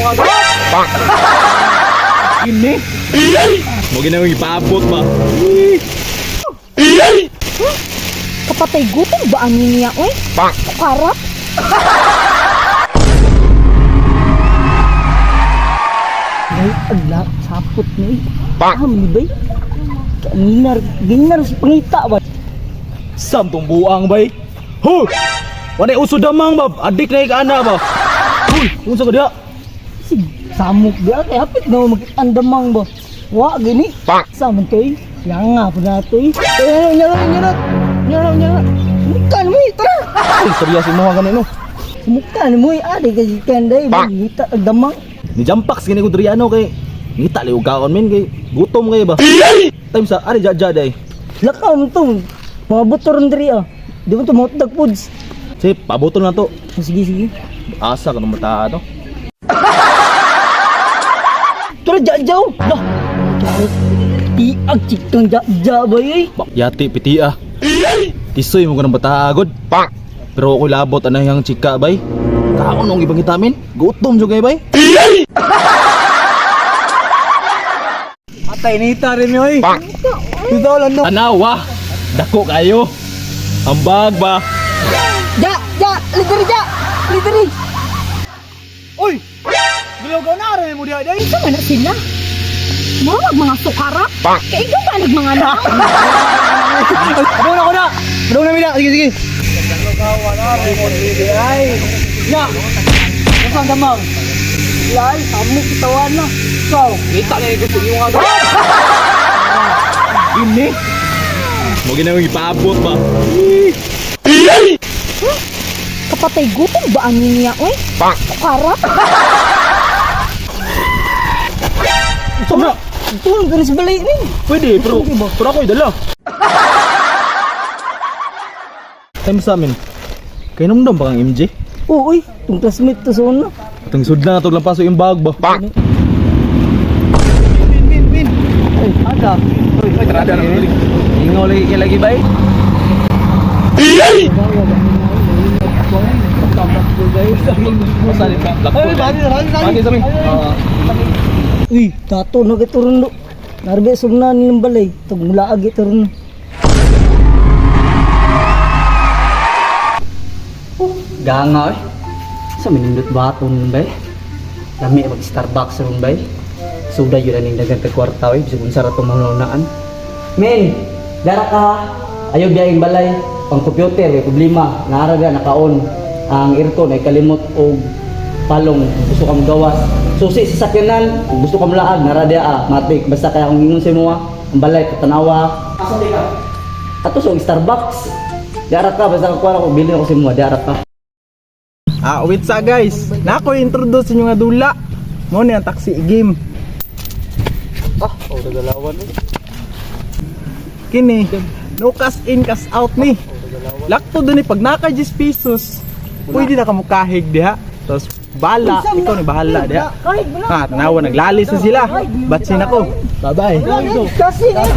mo nga. Ini. Mo ginawang ipaabot ba? Kapatay gutom ba ani niya oy? Karap. Ay, agla, sapot ni. Ah, ni bay. Ginar, ginar sa pangita ba? Sam tong buang bay. Ho! Wala uso damang ba? Adik na ikana ba? Huy, unsa ka diha? Sig, samok ba? Kaya hapit na magandamang ba? Wa, gini. Sa man to eh. Yang nga po na to eh. Eh, nyarot, nyarot. Nyarot, nyarot. Sumukan mo eh, tara. Uy, seryoso mo ka no. Sumukan mo eh, adi kay kanday. Magita, agdamang. Ni Jampax gani ko diri ano kay ngita liw kaon min kay gutom kay ba. Time sa ari jaja day. Lakaw mo to. Mga butor diri ah. Di mo to motdag foods. Sip, pabuto na to. Sige, sige. Asa ka nung mata to. Tara, jajaw. Dah. Tiag chikang jaja ba eh. Yati pitia. Tisoy mo ka ng bata agod. Pero ako'y labot anay ang chika bay. Kaon ang ibang itamin. Gutom jud kay bay. Atay nita rin mi oy. Dito lang no. Tanawa. Dako kayo. Ambag ba? Ja, ja, lideri ja. Lideri. Oy! Gilogaw na rin mo diha day. Unsa man na sila? Murag mga sukarap. Kay ikaw ba nagmanga na? Ano na ko na. Ano na mi na. Sige sige. Ay. Ya. Unsa ang damang? Lay, samok kitawan na. Ikaw, kita na gusto niyo nga. Ini. Mo ginawang ipaabot ba? Kapatay gutom ba ani niya oy? Karap. Sobra. Tulong ka na sa balay ni. Pwede, pero pero ako'y dala. Time sa amin. Kay numdum ba kang MJ? Oo, uy, itong classmate to sa una. Atong sudlan na to lang paso yung bag ba? Bin bin bin. Ay, aga. Oy, Tara na. Ingaw lagi kay lagi bay. Ay, bali bali Bali sa amin. Uy, tato na kay turundo. Narbe sumna ni ng balay. Tug mulaag ito ron. Ganga eh. Sa minindot baton bay. Lami mag Starbucks ron bay. Suda yun aning dagan kag kwarta eh. Bisag unsa ra tong mahunahunaan. Men, dara ka. Ayaw biyahing balay. Pang computer may problema. Naara ga nakaon ang aircon ay kalimot og palong kung gusto kang gawas. Susi sa sakyanan, kung gusto kang laag, nara diya ah, matik. Basta kaya kung ingon sa imo ah, ang balay katanawa. Asa di ka? Ato sa Starbucks. Dara ka basta kakuha ko bilin ako sa imo, dara ka. Ah, wait sa guys. Na ako introduce inyo nga dula. Mo ni ang taxi game. Ah, oh dagalawan eh. Kini, no cash in cash out ni. Lakto dun ni pag naka 10 pesos, pwede na ka mukahig diha. Tapos bala, ikaw ni bahala diha. Kahit wala. Ah, tanawa naglalis na sila. Batsin ako. Bye-bye. Kasi, kasi.